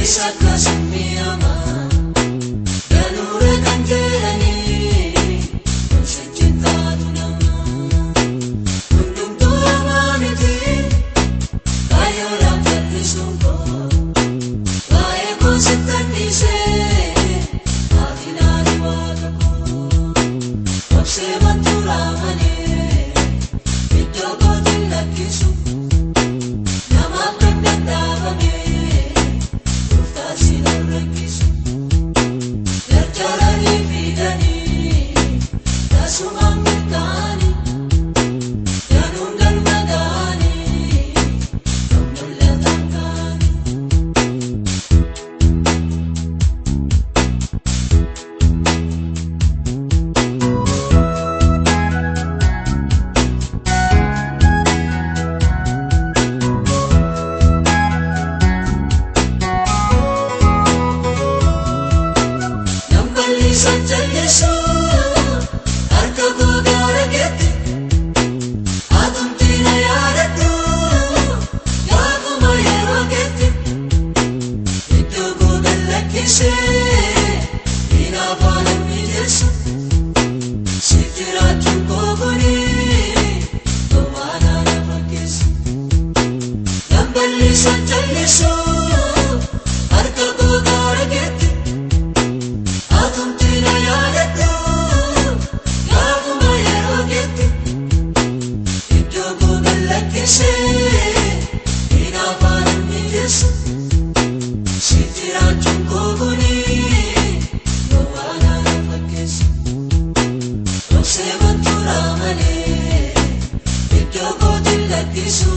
Isa akkas mi'aama danuura kan jedhanii sijjin taatu nama hundumtuu hamaa miti kaayyoodhaaf jallisuun koo waa'ee koo sittan dhiisee ati naani waaqa koo obsee wanturaa malee iddoo kootiin lakkisu namaaf kan dadhaabame gooftaa si rakkisu jarjaranii fiiganii tasumaan milkaa'anii danuun galma ga'anii kan mul'atan ta'anii. Namballi san jallisu harka koo gaara keetti atumti na yaadadhu gaafuma yeroo keetti iddoo koo gad lakkisee hinaafaan hin mijeessu si jiraachuun koo kuni homaanaa na fakkeessu. Namballi san jallisu harka koo gaara keetti atumti na yaadadhu gaafuma yeroo keetti iddoo koo gad lakkisee hinaafaan hin mijeessu si jiraachuun koo kuni homaanaa na fakkeessu. Obsee wanturaa malee iddoo kootiin lakkisu.